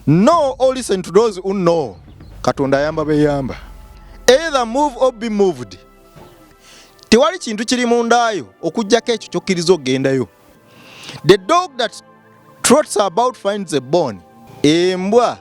Know or listen to those who know. Katonda ayamba beyamba. Either move or be moved. Tewali kintu kiri mu ndaayo okuggyako ekyo ky'okkiriza okugendayo. The dog that trots about finds a bone. Embwa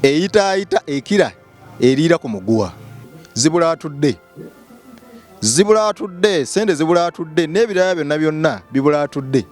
eyitaayita ekira eriira ku muguwa. Zibula atudde. Zibula atudde, ssente zibula atudde n'ebirala byonna byonna bibula atudde.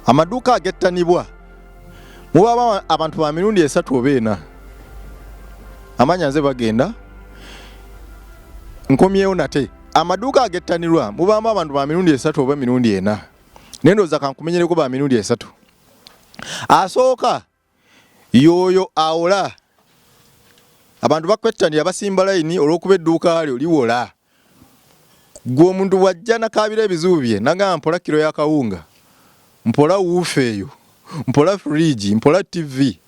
Amaduuka agettanibwa mubaba abantu ba mirundi esatu oba ena. Amanya nze bagenda nkomyewo nate. Amaduuka agettanirwa mubaamu abantu ba mirundi esatu oba mirundi ena, naye ndowooza kankumenyereko ba mirundi esatu. Asooka yoyo awola. Abantu bakwettanira basimba layini olw'okuba edduuka lyo liwola. Gwe omuntu bw'ajja nakaabira ebizibu bye nagamba mpola kiro ya kawunga, mpola wuufa eyo, mpola fridge, mpola TV.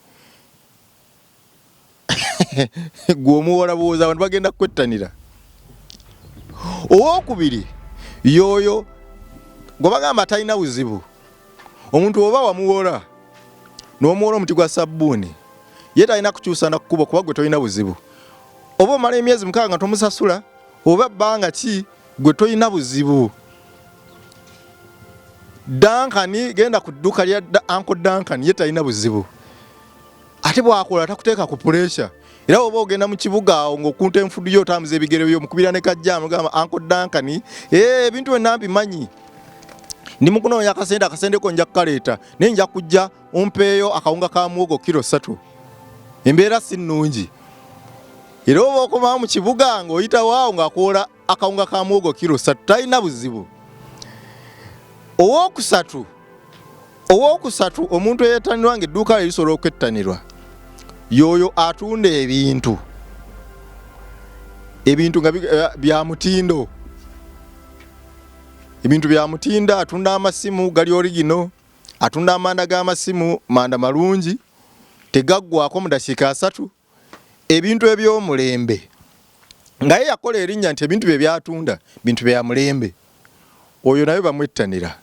Gwe omuwola buwoza abantu bagenda kukwettanira. Owokubiri yoyo gwe bagamba talina buzibu. Omuntu oba wamuwola n'omuwola omuti gwa sabbuuni, ye talina kukyusa na kkubo kuba gwe tolina buzibu. Oba omala emyezi 6 nga tomusasula oba bbanga ki, gwe tolina buzibu. Duncan, genda ku dduuka lya Uncle Duncan, ye talina buzibu. Ate bw'akola takuteeka ku pressure. Era oba ogenda mu kibuga awo ng'okunta enfudu yo otambuza ebigere byo mukubira ne kajjaamu gamba Uncle Duncan, ebintu byonna mbimanyi. Ndi mu kunoonya akasente, akasente ko nja kukaleeta naye nja kujja ompeeyo akawunga ka muwogo kiro 3. Embeera si nnungi. Era oba okomawo mu kibuga ng'oyitawo awo ng'akoola akawunga ka muwogo kiro 3, talina buzibu. Owokusatu omuntu eyettanirwa ng'edduuka lye lisobola okwettanirwa y'oyo atunda ebintu, ebintu nga bya mutindo, ebintu bya mutindo. Atunda amasimu gali origino, atunda amanda g'amasimu manda malungi tegaggwako mu dakiika 3, ebintu eby'omulembe nga ye yakola erinnya nti ebintu bye byatunda bintu bya mulembe. Oyo naye bamwettanira.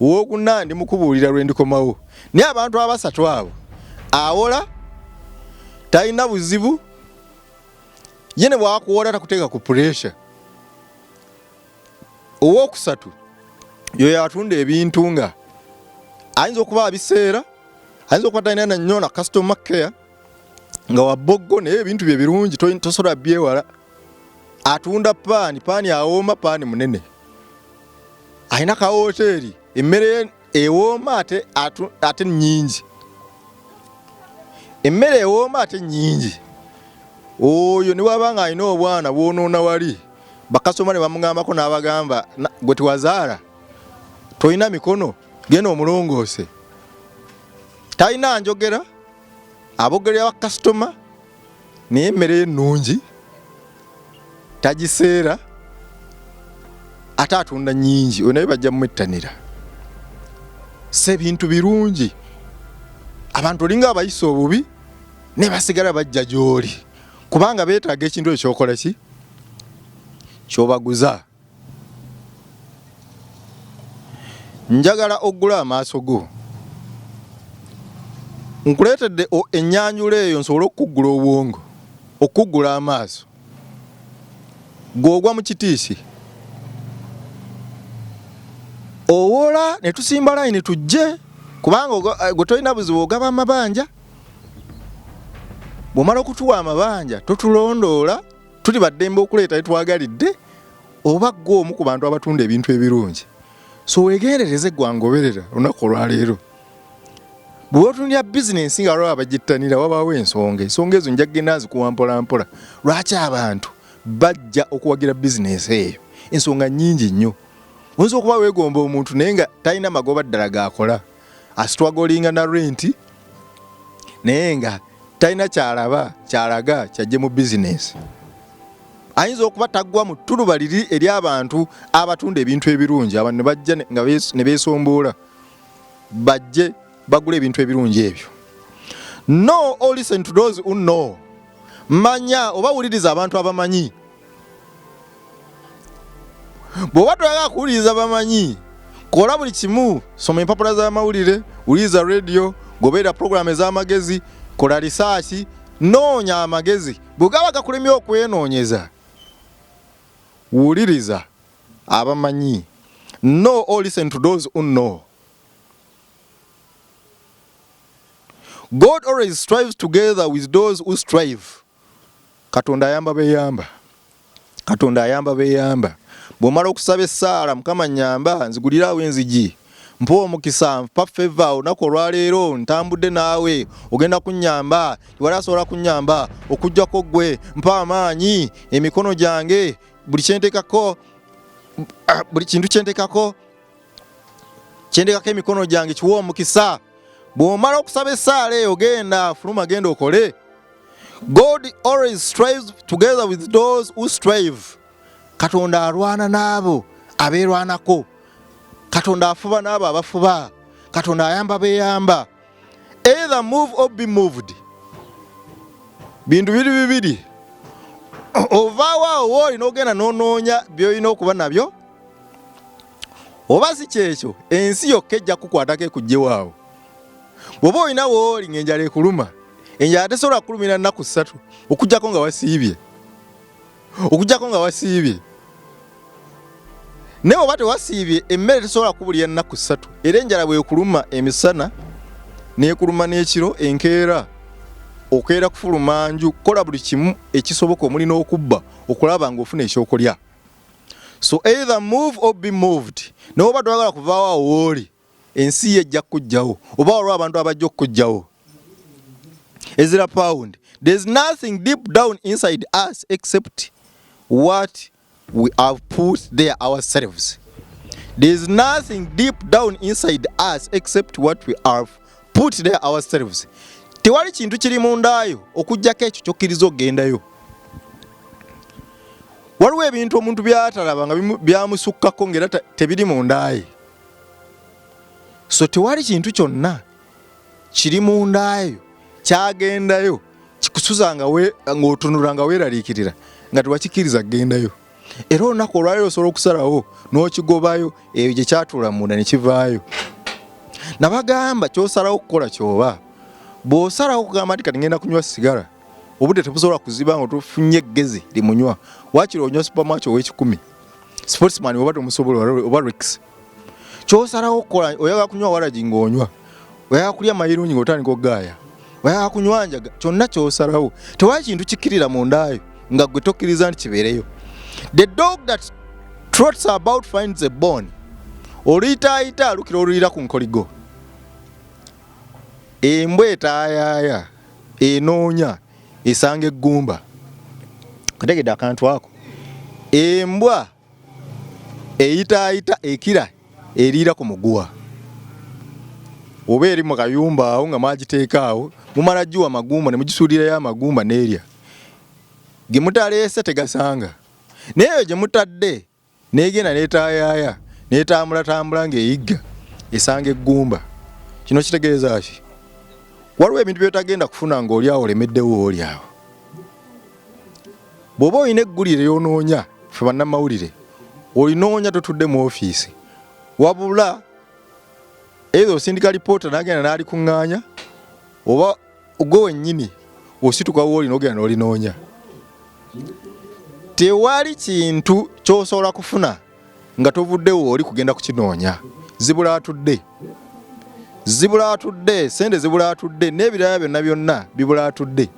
Owokuna ndi mukubuulira lwe ndikomawo. Naye abantu abasatu abo, awola talina buzibu, ye ne bw'akuwola takuteeka ku pressure. Owokusatu yoyo atunda ebintu nga ayinza okuba abiseera, ayinza okuba talina na nnyo na customer care, nga wa boggo, naye ebintu bye birungi tosobola byewala. Atunda paani, paani awooma, paani munene, alina ka woteeri, emmere ye ewooma ate nnyingi, emmere ewooma ate nnyingi. Oyo ne bw'aba ng'alina obwana bwonoona wali, bakasoma ne bamugambako n'abagamba gwe tewazaala, tolina mikono, genda omulongoose. Talina njogera, abogerera bakasitoma, naye emmere ye nnungi, tagiseera, ate atunda nnyingi. Oyo naye bajja mumwettanira. Si ebintu birungi, abantu olinga abayisa obubi ne basigala bajja gy'oli kubanga beetaaga ekintu ekyo ky'okola ki ky'obaguza. Njagala oggule amaaso go, nkuleetedde ennyanjula eyo nsobole okukuggula obwongo, okukuggula amaaso. Gw'ogwa mu kitiisi owola ne tusimba layini tujje, kubanga gwe tolina buzibu, ogaba amabanja. Bw'omala okutuwa amabanja totulondoola, tuli baddembe okuleeta etwagalidde, oba ggwe omu ku bantu abatunda ebintu ebirungi. So weegendereze gwangoberera olunaku olwaleero. Bw'oba otunulira bizinensi nga waliwo abagittanira, wabaawo ensonga. Ensonga ezo nja kugenda nzikuwa mpola mpola. Lwaki abantu bajja okuwagira bizinensi eyo? Ensonga nnyingi nnyo. Oyinza okuba weegomba omuntu naye nga talina magoba ddala g'akola, asitwagolinga na renti naye nga Talina kyalaba kyalaga kyajje mu bizinesi. Ayinza okuba taggwa mu ttuluba liri ery'abantu abatunda ebintu ebirungi, abantu ne bajja ne beesomboola bajje bagula ebintu ebirungi ebyo. Know or listen to those who know. Manya oba wuliriza abantu abamanyi. Bw'oba toyagala kuwuliriza bamanyi, kola buli kimu, soma empapula z'amawulire, wuliriza radio, goberera pulogulaamu ez'amagezi, kola lisaaki, noonya amagezi. Bwe gaba gakulemye okwenoonyeza, wuliriza abamanyi. Know or listen to those who know. God always strives together with those who strive. Katonda ayamba beyamba. Katonda ayamba beyamba. Bw'omala okusaba essaala, Mukama nnyamba nziguliraawo enzigi, mpa omukisa, mpa favor, olunaku olwaleero ntambudde naawe, ogenda kunnyamba, tewali asobola kunnyamba okuggyako ggwe, mpa amaanyi, emikono gyange, buli kyenteekako, buli kintu kyenteekako, kyenteekako emikono gyange kiwa omukisa. Bw'omala okusaba essaala eyo genda fuluma, genda okole. God always strives together with those who strive. Katonda alwana n'abo abeerwanako. Katonda afuba n'abo abafuba. Katonda ayamba beeyamba. Either move or be moved. Bintu biri bibiri. Ovaawo awo wooli n'ogenda n'onoonya by'olina okuba nabyo, oba si kyekyo ensi yokka ejja kukukwatako ekuggyewo awo. Bw'oba olina wooli ng'enjala ekuluma, enjala tesobola kukulumira nnaku ssatu okuggyako nga wasiibye, okuggyako nga wasiibye. Naye oba tewasiibye, emmere tesobola kubulira nnaku ssatu, era enjala bw'ekuluma emisana n'ekuluma n'ekiro, enkeera okeera kufuluma nju kukola buli kimu ekisoboka omuli n'okubba okulaba ng'ofuna ekyokulya. So either move or be moved. Naye oba toyagala kuvaawo awo wooli, ensi ye ejja kukuggyawo oba waliwo abantu abajja okukuggyawo. Ezra Pound, there's nothing deep down inside us except what we have put there ourselves. There's nothing deep down inside us except what we have put there ourselves. Tewali kintu kiri mundaayo okuggyako ekyo ky'okkiriza okugendayo. Waliwo ebintu omuntu by'atalaba nga byamusukkako ng'era tebiri mundaaye. So tewali kintu kyonna kiri mundaayo kyagendayo kikusuza ng'otunula nga weeraliikirira nga tewakikkiriza kugendayo. Era olunaku olwaleero osobola okusalawo n'okigobayo eyo gye kyatuula munda ne kivaayo. Nabagamba ky'osalawo okukola ky'oba. Bw'osalawo okugamba nti kati ngenda kunywa sigala, obudde tebusobola kuziba nga tofunye eggezi limunywa. Waakiri onywa supermatch ow'ekikumi, sportsman oba tomusobola oba Rex. Ky'osalawo okukola, oyagala kunywa waragi ng'onywa, oyagala kulya mayirungi ng'otandika okugaaya, oyagala kunywa njaga, kyonna ky'osalawo. Tewali kintu kikkirira mundaayo nga ggwe tokkiriza nti kibeereyo. The dog that trots about finds a bone. Oluyitaayita lukira oluyira ku nkoligo. Embwa etaayaaya enoonya esanga eggumba. Kategedde akantu ako. Embwa eyitaayita ekira eriira ku muguwa. Oba eri mu kayumba awo nga mwagiteeka awo, mumala giwa magumba ne mugisuulirayo amagumba n'erya. Ge mutaleese tegasanga. Naye eyo gye mutadde n'egenda n'etaayaaya n'etambulatambula ng'eyigga esanga eggumba. Kino kitegeeza ki? Waliwo ebintu by'otagenda kufuna ng'oli awo olemeddewo oli awo. Bw'oba olina eggulire ly'onoonya, ffe bannamawulire, olinoonya totudde mu ofiisi, wabula either osindika lipoota n'agenda n'alikuŋŋaanya oba gwe wennyini osituka wooli n'ogenda n'olinoonya. Tewali kintu ky'osobola kufuna nga tovuddewo oli kugenda kukinoonya. Zibula atudde, zibula atudde, ssente zibula atudde, n'ebirala byonna byonna bibula atudde.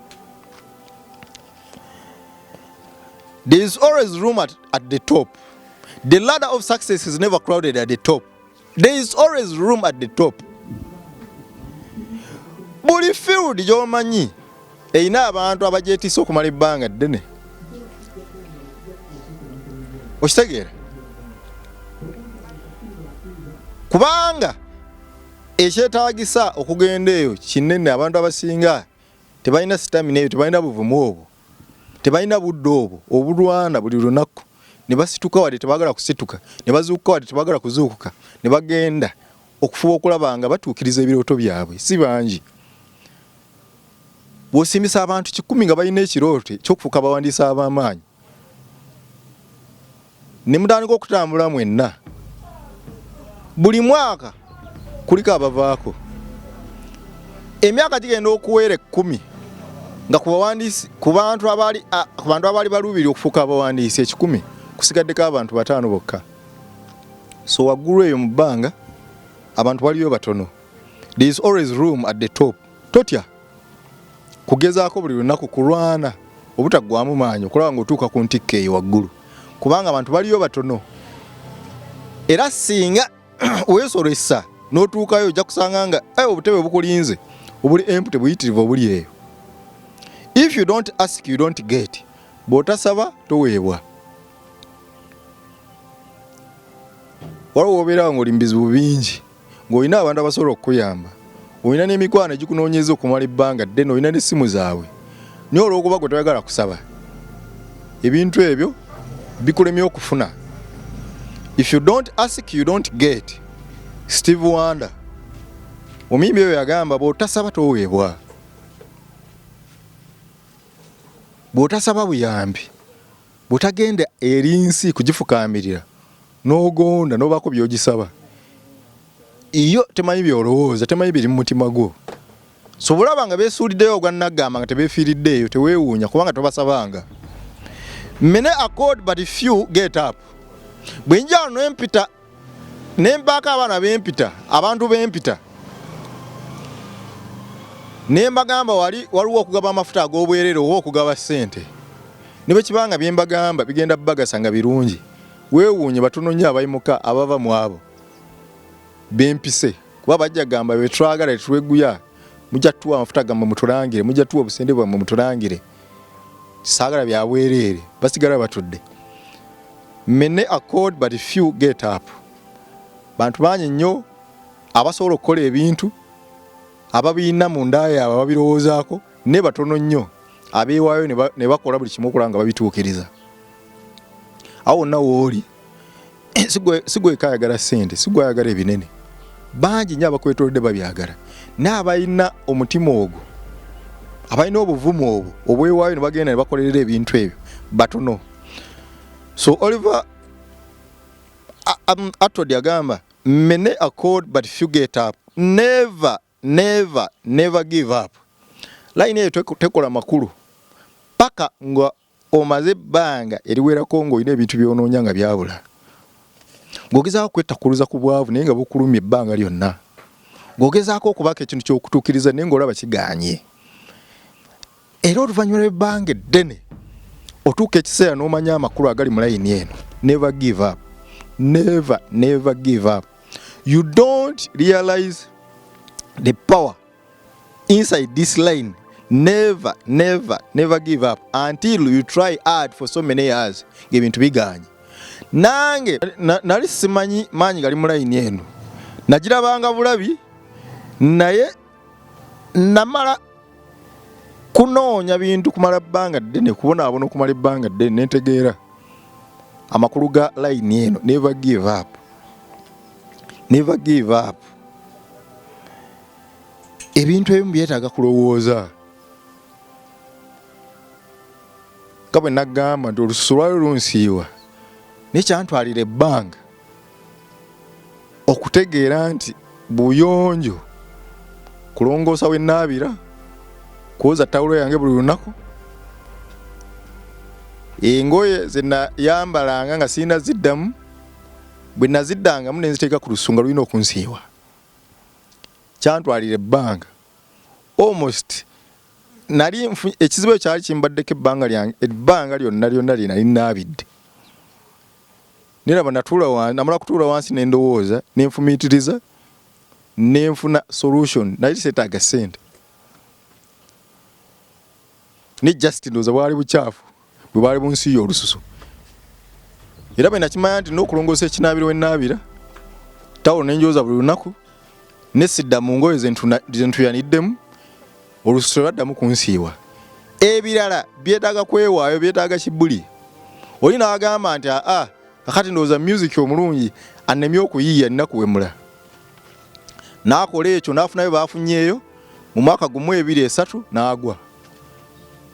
There is always room at the top. The ladder of success is never crowded at the top. There is always room at the top. Buli field gy'omanyi erina abantu abagyetiisa okumala ebbanga ddene. Okitegeera? Kubanga ekyetaagisa okugenda eyo kinene, abantu abasinga Tebalina stamina eyo, tebalina buvumu obwo, tebalina budde obwo obulwana buli lunaku ne basituka wadde tebaagala kusituka, ne bazuukuka wadde tebaagala kuzuukuka, ne bagenda okufuba okulaba nga batuukiriza ebirooto byabwe. Si bangi. Bw'osimbisa abantu 100 nga balina ekirooto eky'okufuuka abawandiisi ab'amaanyi, ne mutandika okutambula mwenna, buli mwaka kuliko abavaako. Emyaka gigenda okuwera 10 nga ku bawandiisi, ku bantu abaali, ku bantu abaali baluubirira okufuuka abawandiisi 100, kusigaddeko abantu 5 bokka. So waggulu eyo mu bbanga abantu baliyo batono. There is always room at the top. Totya kugezaako buli lunaku kulwana obutaggwamu maanyi okulaba ng'otuuka ku ntikko eyo waggulu, kubanga abantu baliyo batono. Era singa weesolesa n'otuukayo, ojja kusanga nga obutebe bukulinze obuli empty buyitirivu obuli eyo. If you don't ask, you don't get. Bw'otasaba toweebwa. Waliwo w'obeerawo ng'oli mu bizibu bingi, ng'olina abantu abasobola okukuyamba, olina n'emikwano egikunoonyeza okumala ebbanga ddene, olina n'essimu zaabwe, naye olw'okuba gwe toyagala kusaba, ebintu ebyo bikulemye okufuna. If you don't ask, you don't get. Steve Wonder omuyimbi oyo yagamba, bw'otasaba toweebwa, bw'otasaba buyambi, bw'otagenda eri nsi kugifukaamirira n'ogonda n'obaako by'ogisaba, iyo temanyi by'olowooza, temanyi biri mu mutima gwo. So bw'olaba nga beesuuliddeyo ogwa nnaggamba nga tebeefiiriddeeyo, teweewuunya kubanga tobasabanga. Many are called but few get up. Bwe nja wano nempita ne mpaako abaana bempita, abantu bempita, ne mbagamba wali waliwo okugaba amafuta ag'obwereere oba okugaba ssente, ne bwe kibanga bye mbagamba bigenda bbagasa nga birungi, weewuunye batono nnyo abayimuka abava mu abo bempise, kuba bajja gamba be twagala tetweguya, mujja tuwa amafuta gammwe mutulangire, mujja tuwa obusente bwammwe mutulangire, saagala bya bwereere. Basigala batudde. Many are called but few get up. Bantu bangi nnyo abasobola okukola ebintu, ababirina mu nda yaabwe, ababirowoozaako, ne batono nnyo abeewaayo ne bakola buli kimu okulaba nga babituukiriza. Awo wonna w'oli si gwe ayagala ssente, si gwe ayagala ebinene, bangi nnyo abakwetoolodde babyagala, naye abalina omutima ogwo, abalina obuvumu obwo obwewaayo ne bagenda ne bakolerera ebintu ebyo batono. So Oliver Attwood agamba, many are called but few get up. Never, never, never give up. Line eyo tekola makulu paka nga omaze ebbanga eriwerako ng'olina ebintu by'onoonya nga byabula, ng'ogezaako kwetakuluza ku bwavu naye nga bukulumya ebbanga lyonna, ng'ogezaako okubaako ekintu ky'okutuukiriza naye ng'olaba kigaanye. Era oluvannyuma lw'ebbanga eddene otuuka ekiseera n'omanya amakulu agali mu layini eno. Never give up, never, never give up. You don't realize the power inside this line, never, never, never give up, until you try hard for so many years ng'ebintu bigaanye. Nange nali simanyi maanyi gali mu layini eno, nagirabanga bulabi, naye namala kunoonya bintu kumala bbanga ddene, kubonaabona okumala ebbanga ddene, nentegeera amakulu ga layini eno. Never give up, never give up. Ebintu ebimu byetaaga kulowooza. Nga bwe nagamba nti olususu lwali lunsiiwa, naye kyantwalira ebbanga okutegeera nti buyonjo kulongoosa we nnaabira, kwoza tawulo yange buli lunaku, engoye ze nayambalanga nga sirina ziddamu, bwe naziddangamu ne nziteeka ku lusu nga lulina okunsiiwa. Kyantwalira ebbanga almost nali ekizibu ekyo kyali kimbaddeko ebbanga lyange, ebbanga lyonna lyonna lye nali nnaabidde. Neraba natuula, namala kutuula wansi ne ndowooza, ne nfumiitiriza, ne nfuna solution. Nali seetaaga ssente, ne just ndowooza bwali bukyafu bwe bwali bunsiiya olususu. Era bwe nakimanya nti n'okulongoosa ekinaabiro we nnaabira, tawulo ne njoza buli lunaku, ne sidda mu ngoye ze ntuyaniddemu. Olususu lwaddamu kunsiiwa. Ebirala byetaaga kwewaayo, byetaaga kibuli. Oli n'agamba nti aa, kakati ndowooza music omulungi annemye okuyiiya, nina kuwemula. N'akola ekyo, n'afunayo baafunyeeyo mu mwaka 1, 2, 3, n'agwa.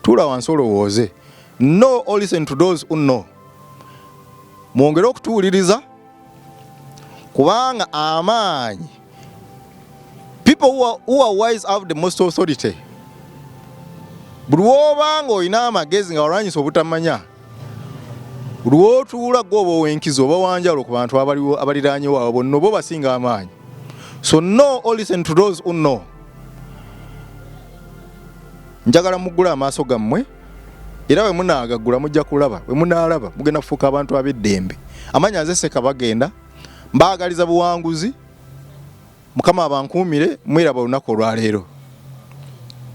Tuula wansi olowooze. Know or listen to those who know. Mwongere okutuwuliriza, kubanga amaanyi, people who are wise have the most authority. Buli lw'oba nga olina amagezi nga walwanyisa obutamanya, buli lw'otuula gwe oba ow'enkizo, oba wanjawulo ku bantu abaliwo abaliraanyewo, abo bonna oba obasinga amaanyi. So know or listen to those who know. Njagala muggule amaaso gammwe, era bwe munaagaggula mujja kulaba. Bwe munaalaba, mugenda kufuuka abantu ab'eddembe. Amanya nze Seka Bagenda, mbaagaliza buwanguzi. Mukama abankuumire. Mweraba olunaku olwaleero.